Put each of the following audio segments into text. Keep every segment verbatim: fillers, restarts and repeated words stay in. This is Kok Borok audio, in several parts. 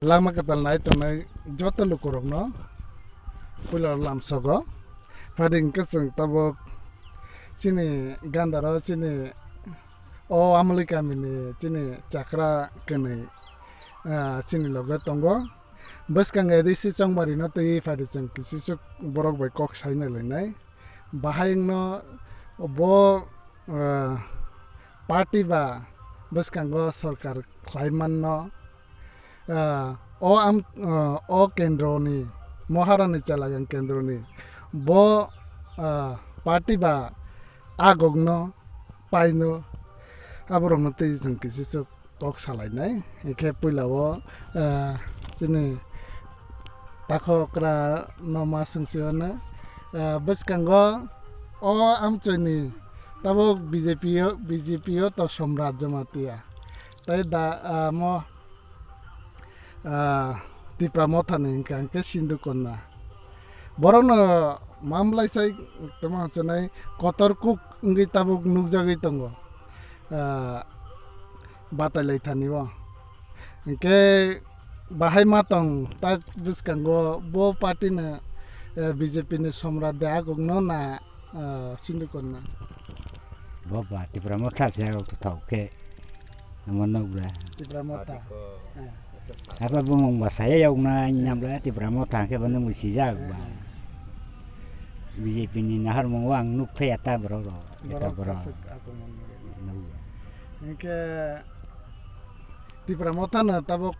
Lama kwtal nai tongnai joto lukurokno puila lamsogo. Phadi hwnkhe chwng tabuk chini gandaro chini o Amwlwi kamini chini chakra kwnwi, ah, chini loge tongo. Bwskango A D C Chongmarino twi phadi chwng kisisuk borok bai kok saina lainai. Bahai wngno bo, ah, party ba bwskango sorkar khlai manno, ah, o am-, ah, o kendroni, Maharani Chalagang kendroni bo, ah, party ba agokno paino aborokno twi chwng kisisuk kok salainai. Hwnkhe puila o, ah, chini takhokra no ma swngsi hwnwi, ah, bwskango o amchoini tabuk B J P o, B J P o to Somrat Jamatia. Tai da, ah, mo, ah, Tipra Mothani hwnkha hwnkhe Sindhu Kanya. Borokno mamlai sai tongma hwnsanai kotor kuk wngwi tabuk nukjagwi tongo. Ah, batai lai thani o. Hwnkhe bahai ma tong tak bwskango bo party no, eh, B J P ni Somrat de agokno na, eh, Sindhu Kanya. Bo ba Tipra Motha se agok thok khe. Amo nok bra. Tipra Motha. Eh. Apa bumung ba saya yok na nyam bra Tipra Motha khe bo nung sijak ba. Eh. B J P ni nahar mung wang nuk thaya ta bro ro. Eta Borok bro. Aswk agomon. Nuk. Hwnkhe Tipra Motha no tabuk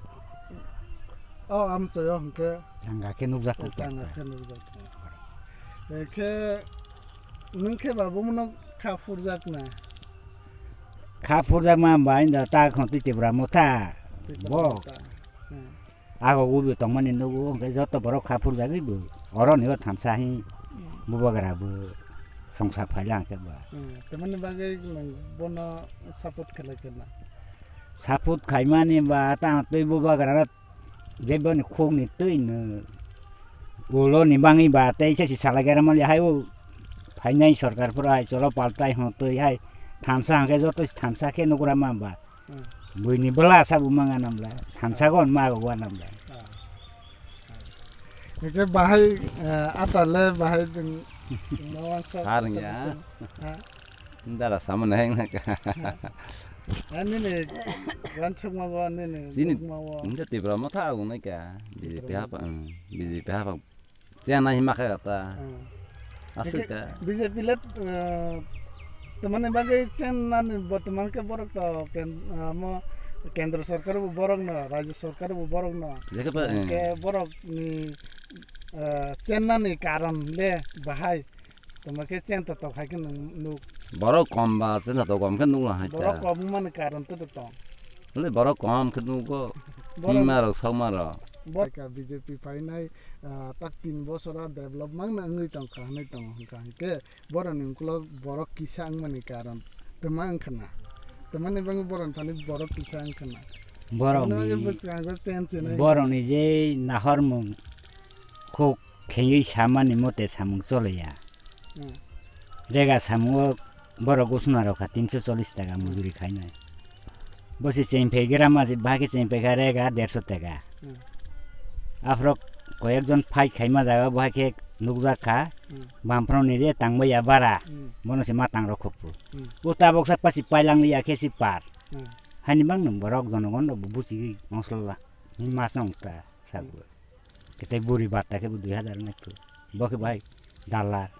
o amchaio hwnkhe changa khe nukjak kok changa khe nukjak. Hwnkhe nwng khe ba bomono kha phurjak na? Kha phurjak ma ba inda ta khon twi Tipra Motha. Tipra bo. Motha. Hmm. Ago gubi tongmani nugo hwnkhe joto borok kha phurjagwi bo. Oro ni o thansa hi bubagra bo songsa phaila hwnkhe ba. Hmm. Tamani bagwi nwng bono support khlai khe na? Support khaimani ba ta twi bubagra jeboni khokni twi no ulo ni bangwi ba tei se si salai gara mali hai o phainai sorkar phuru hai cholo paltai hon twi hai thansa hwnkhe joto thansa khe nugra ma ba. Hmm. Buini bwla sa bo manga namla thansa gon ma go wa namla. Ah. Hwnkhe bahai, eh, atale bahai jeng mawan sa. Har ya. Ha? Dara sama na heng na ka. Ha? Ani ne wansuk ma bo ani ne. Sini. Duk ma bo. Nda Tipra Motha agung na ka. B J P hapa, hmm, B J P hapa. Chena hima kha ta. Hmm. Aswk ta. B J P le, eh, tamani bagwi chennani bortoman khe borok to ken-, eh, mo kendro sorkar bo borok no, rajyo sorkar bo borok no. Jekhe pa, eh, eh. Ke borok ni, eh, chennani karon le bahai. Tamo khe chen to tok hai khe nwng nuk. Borok kom ba chen to kom khe nuk la hai ta. Borok kom mani karon to to tong. Le borok kom khe nugo. Borok hima rok sokma rok. Bo-, ka B J P phainai, ah, tak tin bosora develop mang na wngwi tong kha hinwi tong hwnkha hwnkhe borok ni ukulok borok kisa wngmani karon twma wngkha na. Twmani bagwi borok thani borok kisa wngkha na. Borok ni, borok ni je nahormung khuk khengwi samani mote samung choliya. Hmm. Rega samungo borok gusuna rok kha tinso chollish taka mujuri khainai. Bo se chengphai gra ma se bahai khe chengphai kha rega derso taka. Hmm. Aphro koyekjon fight khaima jaga bo hai khe nukjak kha. Hmm. Bamphro ni je tangbai ya bara. Hmm. Bono se ma tang rok khokpo. Hmm. O tabok sak pasi pailang ya khe si par. Hmm. Hani bang nung borok jonogon rok bo buchi ongsolala. Ni ma song ta sagbo. Kete buri batta khe bo dui hajar nai tu. Bo khe bai dalar.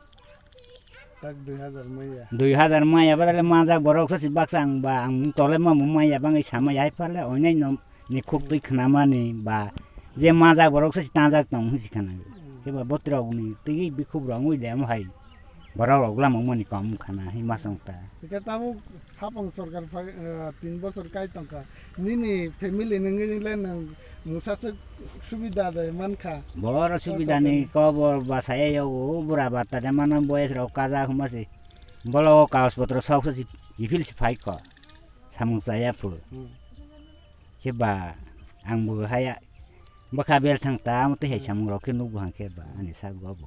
Tak dui hajar maya. Dui hajar maya badale manjak borok sa si baksa ang ba ang tole ma mo maya bang sama yai pale oinai no ni khuk twi khna mani ba je manjak borok sa si tanjak tong si khna. Hmm. Khe ba botrok ni twi bikhub rong wi de mo hai. Borok rok lamang mani kom khana hi masong ta. Hingke tabuk hapang sorkar phai, eh, tin bosor kai tongkha. Nini family nungwi le nang mungsa se subida de mankha. Boro subida ni kobor basaya yo o bura batta de mano boyes rok kaja huma se. Bolo kaos potro sok se gifil se phai ko. Samung saya phu. Hmm. Khe ba ang bo haya bwkha bel thang ta amo tei hai samung rok khe nukbo hang khe ba ani sak go bo.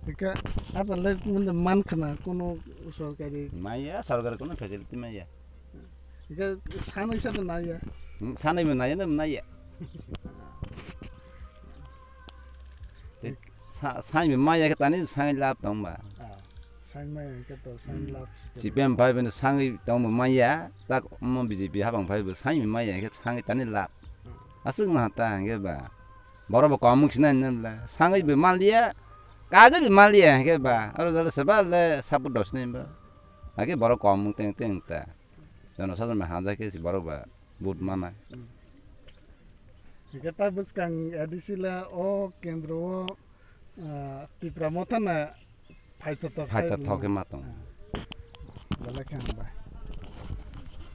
Hingke apa le man khna kono sorkari. Maya sorkar kono facility maya. Hingke sanai sa to naya. Hmm, sanai bo naya na naya. Tei sa-, sangwi maya khe tani sangwi lab tong ba. Ah, sangwi maya khe to sangwi lab si khe. C P M bai bini sangwi tong bo maya, tak mo B J P habang bai bo sangwi maya khe sangwi tani lab. Ah. Aswk ma ta hingke ba. Borok bo komung sinai nang le. Sangwi bo manliya, kagwi bo manliya hingke ba. Aro jale seba le support dos nai ba. Hake borok komung teng teng ta. Jono sajon ma hanja khe si borok ba. Vote mana. Hingke ta bwskang A D C le o kendro o, ah, Tipra Motha na phaithothok Phaithothok khe ma tong. Ah. Belai khe hambai.